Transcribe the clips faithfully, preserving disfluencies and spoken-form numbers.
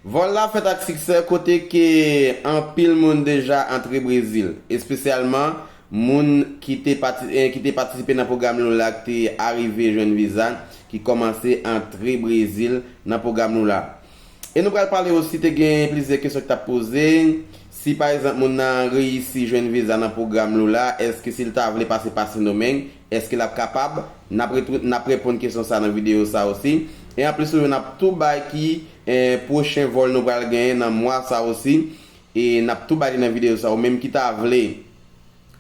Vòl la fèt ak siksè kote ke anpil moun deja antre Brezil, espesyalman moun ki te pati, eh, ki te patisipe nan pwogram Lula ki te arive jwenn viza, ki kòmanse antre Brezil nan pwogram Lula. E nou pral pale osi, te gen plizyè kesyon ki t ap poze. Si pa egzanp moun nan reyisi jwenn viza nan pwogram Lula, èske si l ta vle pase pa Sendomeng, èske l ap kapab? N ap retou- n ap reponn kesyon sa nan videyo sa osi. E anplis toujou n ap tou bay ki, eh, pwochen vòl nou pral genyen nan mwa sa osi. E n ap tou bay li nan videyo sa. Ou menm ki ta vle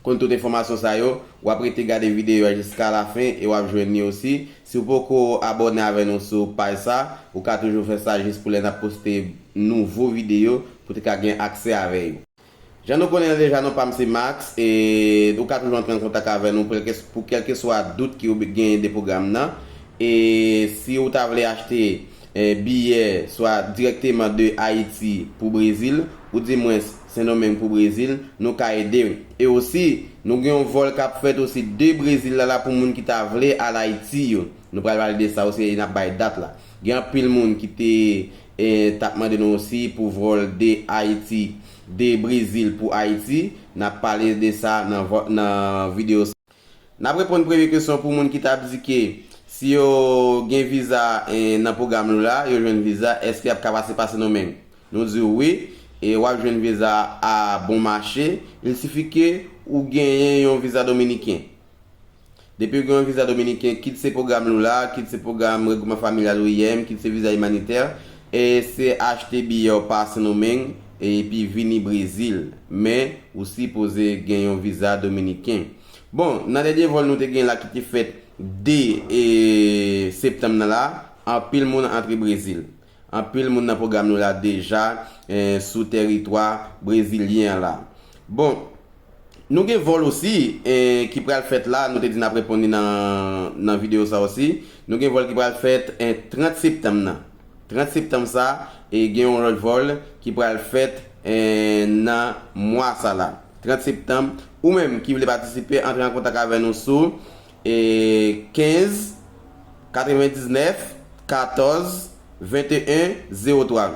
konn tout enfòmasyon sa yo, w ap rete gade videyo a jiska lafen e w ap jwenn li osi. Si w poko abòne avè nou sou paj sa, ou ka toujou fè sa jis pou lè n ap poste nouvo videyo pou te ka gen aksè avè yo. Jan nou konnen l deja, non pa m se Max, e ou ka toujou antre an kontak avè nou pou kèlkes- pou kèlkeswa dout ke w genyen de pwogram nan. E si ou ta vle achte, eh, biyè swa dirèkteman de Ayiti pou Brezil, oudimwens Sendomeng pou Brezil, nou ka ede w. E osi, nou gen yon vòl k ap fèt osi de Brezil la, la pou moun ki ta vle al Ayiti yo. Nou pral pale de sa osi e n ap bay dat la. Gen anpil moun ki te, eh, t ap mande nou osi pou vòl de Ayiti, de Brezil pou Ayiti. N ap pale de sa nan vò- nan videyo sa. N ap reponn premye kesyon pou moun ki t ap di ke si yo gen viza, eh, nan pwogram nou la, yo jwenn viza, èske y ap ka pase pa Sendomeng? Nou di w wi, e w ap jwenn viza a bon mache, il sifi ke ou genyen yon viza dominiken. Depi w gen yon viza dominiken, kit se pwogram Lula, kit se pwogram regroupman familyal O I M, kit se viza imanitè, e se achte biyè w pa Sendomeng, epi vini Brezil. Men, ou sipoze gen yon viza dominiken. Bon, nan dènye vòl nou te gen la ki te fèt de, e, septanm nan la, anpil moun antre Brezil. Anpil moun nan pwogram nou la deja, eh, sou tèritwa brezilyen an la. Bon, nou gen vòl osi, eh, ki pral fèt la, nou te di n ap reponn li nan, nan videyo sa osi. Nou gen vòl ki pral fèt, eh, trant septanm nan. Trant septanm sa, e gen yon lòt vòl ki pral fèt, eh, nan mwa sa la. Trant septanm, ou menm ki vle patisipe, antre an kontak avè nou sou, eh, kenz, katrevendiznèf, katòz, venteyen, zewo twa.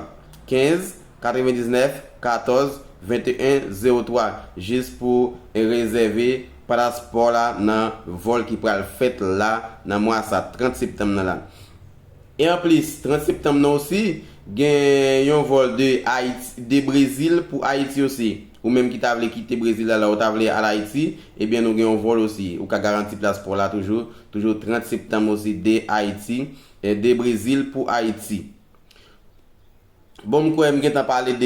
Kenz, katrevendiznèf, katòz, venteyen, zewo twa. Jis pou rezève paspò la nan vòl ki pral fèt la nan mwa sa, trant septanm nan la. E anplis, trant septanm nan osi, gen yon vòl de Ayiti, de Brezil pou Ayiti osi. Ou menm ki ta vle kite Brezil la, la, ou ta vle al Ayiti, ebyen nou gen yon vòl osi. Ou ka garanti plas pou w la toujou, toujou trant septanm osi, de Ayiti, e de Brezil pou Ayiti. Bon, m kwè m gentan pale de